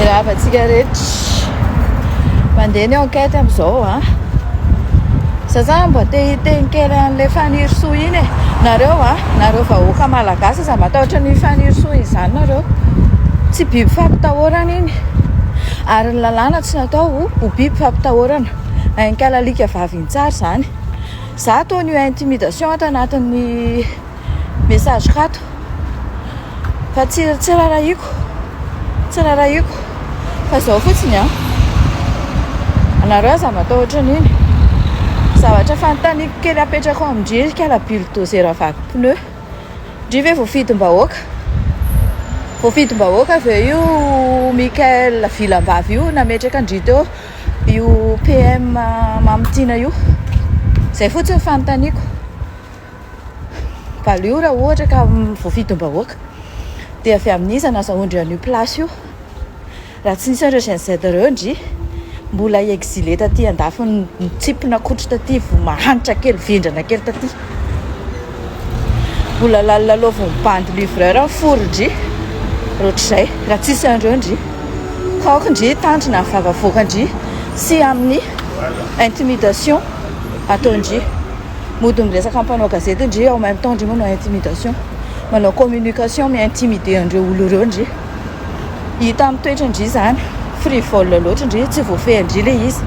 Miarahaba antsika rehetra. Mandeha ny enquête amin'izao a. Za zany mba te hiteny kely an'ilay Fanirisoa iny e. Nareo a, nareo vahoaka malagasy aza matahotra an'iny Fanirisoa iny izany nareo. Tsy biby fampitahorana iny. Ary ny lalàna tsy natao ho biby fampitahorana. Hainkalalika vavy iny tsara izany. Za toa ny intimidation ato anatin'ny message kato fa tsy tsy rarahiko tsy rarahiko fa zao fotsiny an anareo aza matahotra an'iny zavatra fanontaniako kely apetrako amin-dry ry kala bulldozer vaky pneu ndry ve voafidim-bahoaka voafidim-bahoaka ve io Michael Vilambavy io nametraka an-dry teo io PM Mamitiana io zay fotsiny fanontaniako Valio raha ohatra ka voafidim-bahoaka. Dia avy amin'iza nazahoan-dry an'io place io? Raha tsy nisy an'ireo Gen Z ireo ndry, mbola exilé taty andafy nitsipona akotry taty voa mahantra kely vendrana kely taty. Mbola lalilalaovin'ny bandy livreur ny foron-dry. Ohatr'izay, raha tsisy an'ireo ndry. Ka aoka ndry hitandrina ny vava avoakan-dry sy amin'ny intimidation ataon-dry. Mody miresaka amin'ny mpanao gazety ndry en même temps ndry manao intimidation. Manao communication mi-intimider an'ireo olo ireo ndry. Hita amin'ny toetra ndry izany. Frivole loatra ndry, tsy voafehin-dry ilay izy.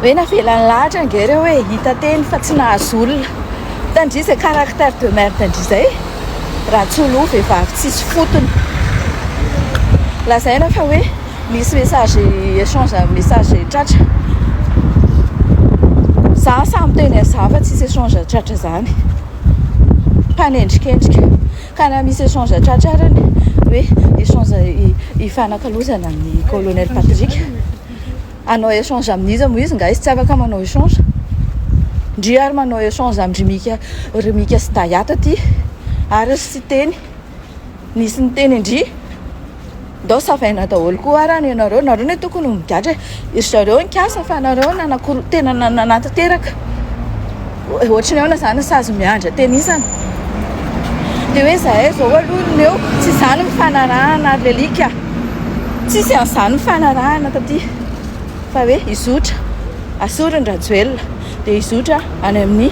Hoe navelany lahatra ange ireo e, hita teny fa tsy nahazo olona. Hitan-dry izay caractère de merde ndry izay. Ratsoloha vehivavy tsisy fotony. Lazaina fa hoe Misy message échange message tratra. Za samy miteny an'izany fa tsisy échange tratra zany. Mpanendrikendrika. Ka na misy échange tratra arany hoe échange ifanakalozana amin'ny colonel Patrick. Hanao échange amin'iza moa izy nga izy tsy afaka manao échange. Ndry ary manao échange amin-dry Mika ry Mika sy Daya taty ary ry Siteny. Nisy niteny ndry. Ndao savaina daholo koa ara ny anareo, nareo ne tokony ho migadra e, ry zareo nikasa fa nareo nanakoro tena nanatanteraka, ohatry ny ahoana zany sazy miandry atenisana, de hoe zahay zao aloha no eo, tsy izany mifanarahana ry alika, tsisy an'izany mifanarahana taty fa hoe hizotra. Asoriny Rajoelina dia hizotra any amin'ny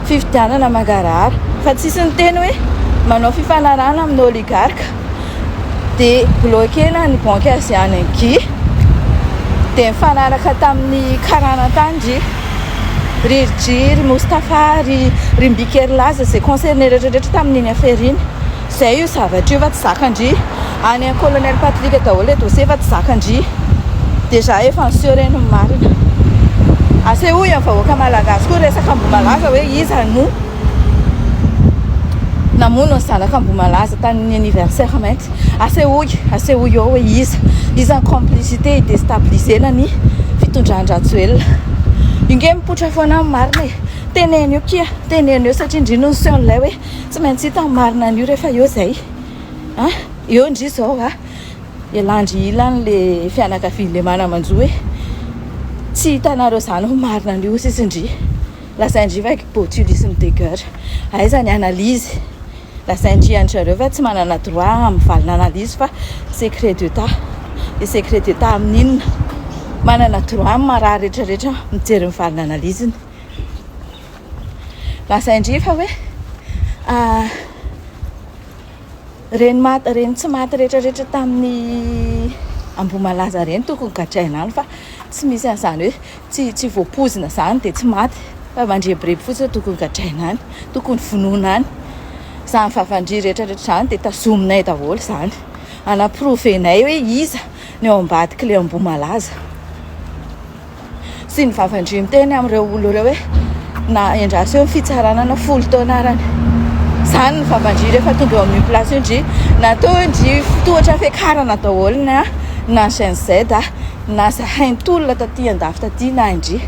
fifidianana mangarahara fa tsisy niteny hoe manao fifanarahana amin'ny oligarque dia bloquena ny banque asiana Guy dia nifanaraka tamin'ny karana tany ry ry Ry ry Moustapha ry ry Mbikerilaza izay concerné rehetra rehetra tamin'iny affaire iny. Zay io zavatra io fa tsy zakan-dry. Any am colonel Patrick daholo le dossier fa tsy zakan-dry. Déjà efa niseho ireny ny marina. Asehoy am vahoaka malagasy koa resaka Ambohimalaza hoe iza no namono ny zanaka Ambohimalaza tamin'ny anniversaire mainty. Asehoy, asehoy eo hoe iza. Iza ny complicité hi-destabiliser-na ny fitondran-dRajoelina. Io nge mipoitra foana ny marina e. Teneno eo kia, teneno eo satria ndry no niseho an'ilay hoe Tsy maintsy hita ny marina an'io rehefa eo zay a! Eo ndry zao a! Ialàndry ilany le fianakavian'le mana-manjo hoe tsy hitanareo zany ho marina an'io sisa ndry. Lazain-dry fa botulisme de guerre. Aiza ny analyse? Lazain-dry an-dry zareo fa tsy manana droit amin'ny valina analyse fa secret d'Etat. Dia secret d'Etat amin'inona? Manana droit ny marary rehetra rehetra mijery ny valina analyse-ny. Lazain-dry fa hoe reny maty, reny tsy maty rehetrarehetra tamin'ny Ambohimalaza ireny tokony gadraina any fa tsy misy an'izany hoe tsy tsy voapoizina izany dia tsy maty fa mandrebireby fotsiny tokony gadraina any, tokony vonoina any. Izany vavan-dry rehetrarehetra izany dia tazominay daholo izany. Hanaprovenay hoe iza ny ao ambadik'ilay Ambohimalaza. sy ny vavan-dry miteny amin'ireo olona ireo hoe na endraso eo ny fitsarana na 10 taona arany. Izany ny vavan-dry rehefa tonga eo amin'io place io ndry. Natao ndry tohatra fiakarana daholo na na Gen Z na zahay nitolona taty andafy taty na ndry.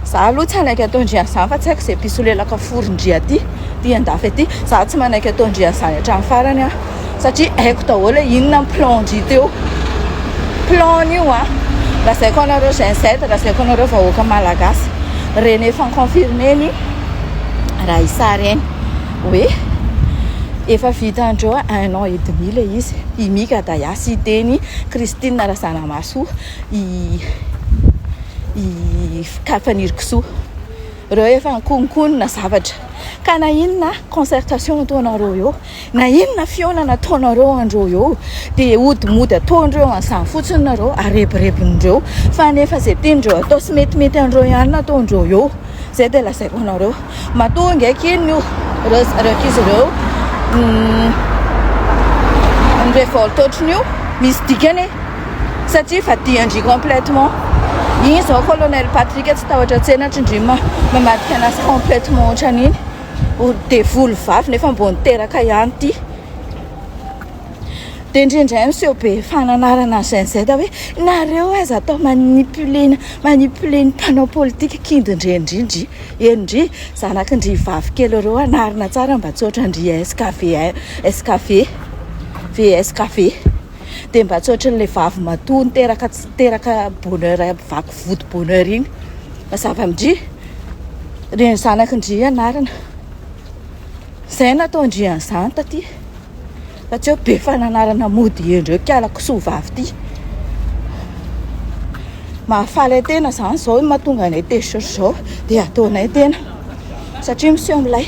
Za aloha tsy hanaiky ataon-dry an'izany fa tsy haiko izay mpisolelaka foron-dry aty, aty andafy aty. Za tsy manaiky ataon-dry an'izany hatramin'ny farany aho. Satria haiko daholo hoe inona ny plan-dry teo. Plan io an, lazaiko anareo Gen Z, lazaiko anareo vahoaka malagasy, reny efa ni-confirmer-ny Raissa reny hoe Efa vitandreo un an et demi le izy. I Mika Daya, Siteny, Christine Razanamahasoa, i i Fanirikisoa. Reo efa nikononkonona zavatra. Ka na inona concertation ataonareo eo, na inona fihaonana ataonareo andreo eo, dia ody mody ataondreo an'izany fotsiny nareo, arebirebin'ireo. Fa nefa izay tiandreo atao sy metimety andreo ihany no ataondreo eo. Zay dia lazaiko anareo. Matoa ngeky iny io reo reo ankizy ireo ny révolte ohatran'io misy dikany e satria vadian-dry complètement. Iny zao colonel Patrick tsy tahotra tsenatry ndry mamadika anazy complètement ohatran'iny. Ho devoly vavy nefa mbo niteraka ihany ty. Dia indraindray miseho be fananarana ny Gen Z hoe nareo aza atao manipuler manipuler ny mpanao politika kindindry ndry ndry eny ndry zanaky ndry vavy kely ireo anarina tsara mba tsy ohatran-dry SKV SKV VSKV dia mba tsy ohatran'ilay vavy matoa niteraka tsy niteraka bonheur vaky vody bonheur iny mazava amin-dry reny zanaky ndry anarina izay nataon-dry an'izany taty. Fa tsy eo be fananarana mody hendry eo kiala kisoa vavy ty. Mahafaly ahy tena zany zao mahatonga anay tezitra zao dia ataonay tena satria miseho milay.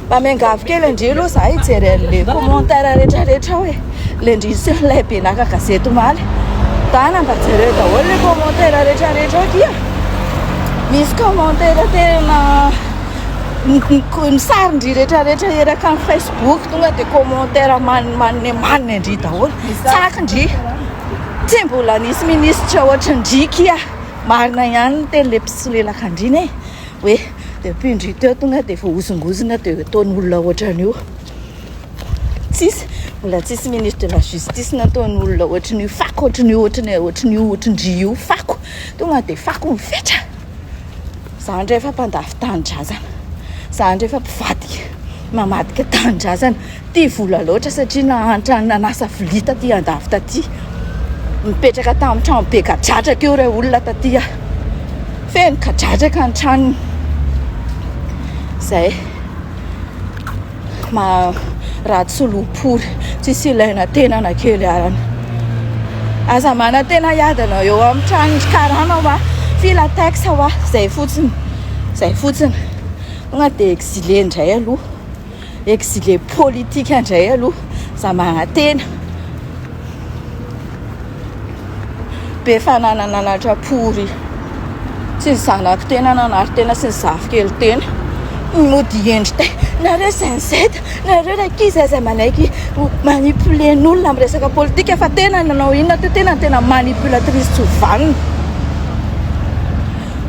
Mba miangavy kely ndry aloha za hijery an'le commentaire rehetra rehetra ao e. Le ndry miseho milay be naka gazety omaly. Dana mba jereo daholo le commentaire rehetra rehetra ao kia. Misy commentaire tena ny sarin-dry rehetra rehetra eraka ny Facebook tonga dia commentaire manimanina manina ndry daholo. Tsaky ndry. Tsy mbola nisy ministra ohatran-dry kia. Marina ihany ny teny le mpisolelaka ndry e. Hoe depuis ndry teo tonga dia voahozongozona dia ataon'olona ohatran'io. Tsisy mbola tsisy ministre de la justice nataon'olona ohatran'io fako ohatran'io ohatran'io ohatran'io ohatran-dry io fako. Tonga dia fako mifetra. Za ndray efa mpandafy tanindrazana. Za ndray efa mpivadika mamadika tanindrazana. Tia vola loatra satria nahantra nanasa vilia taty andafy taty. Mipetraka tamin'ny trano be kadradraka eo ireo olona taty ah. Feno kadradraka ny tranony. Zay. Ma ratsy solopory tsisy ilaina tena na kely arany. Aza manantena hiadana eo amin'ny tranon'ny karana hoa, filatex hoa, zay fotsiny, zay fotsiny. Tonga dia exilé indray aloha, exilé politique indray aloha, za manantena. Be fananana anatra-pory. Tsy ny zanako tena nanary tena sy ny zafikely tena. Mody hendry tay. Nareo Gen Z, nareo rankizy aza manaiky ho manipuler-n'olona amin'ny resaka politika fa tena nanao inona teo tena tena manipulatrice tsy ho vanona.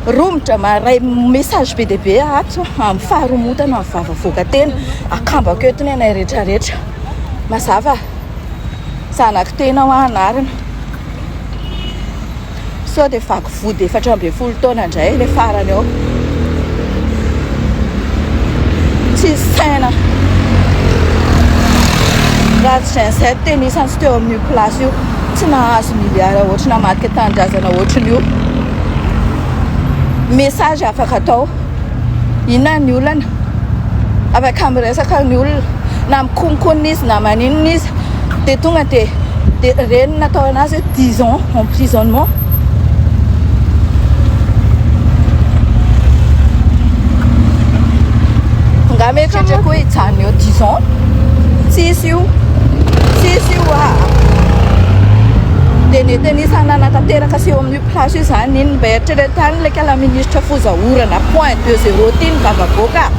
Romotra maharay message be dia be ato amin'ny faharomotana ny vava avoaka tena. Akambako eto ny anay rehetra rehetra. Mazava. Zanako tena hoa anarina. Sao dia vaky vody 14 taona indray ilay farany ao. Tsisy saina. Raha tsy Gen Z tena isany tsy teo amin'io place io. Tsy nahazo milliard ohatry namadika tanindrazana ohatrin'io. Message afaka atao. Inona ny olana? Afaka miresaka ny olona. Na mikononkonona izy na maninona izy. Dia tonga dia dia reny natao anazy hoe 10 ans emprisonnement. Nga mieritreritra koa hijanona eo 10 ans? Tsisy io. Tsisy io ah. Dia nety anisan'ny nanatanteraka sy eo amin'io place io izany iny. Mba eritrereto ihany ilay kala ministra foza orana point de zéro ty ny vava-boaka.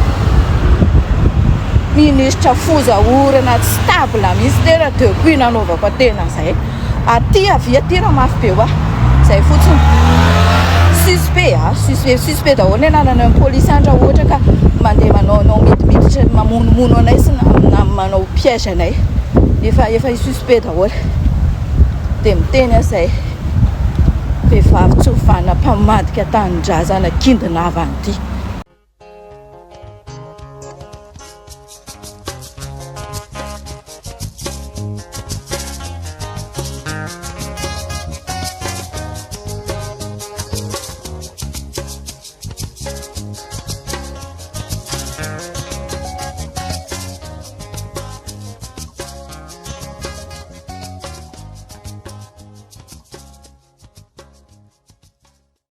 Ministra foza orana tsy stable mihitsy tena depuis nanaovako tena zay. Aty avia aty raha mafy be hoa. Zay fotsiny. Suspect ah, suspect, suspect daholo ny anarana ny polisy any raha ohatra ka mandeha manaonao midimiditra mamonomono anay sy na manao piège anay. Efa efa suspect daholo. Dia miteny aho zay. Vehivavy tsy ho vanona mpamadika tanindrazana kindinavana ity.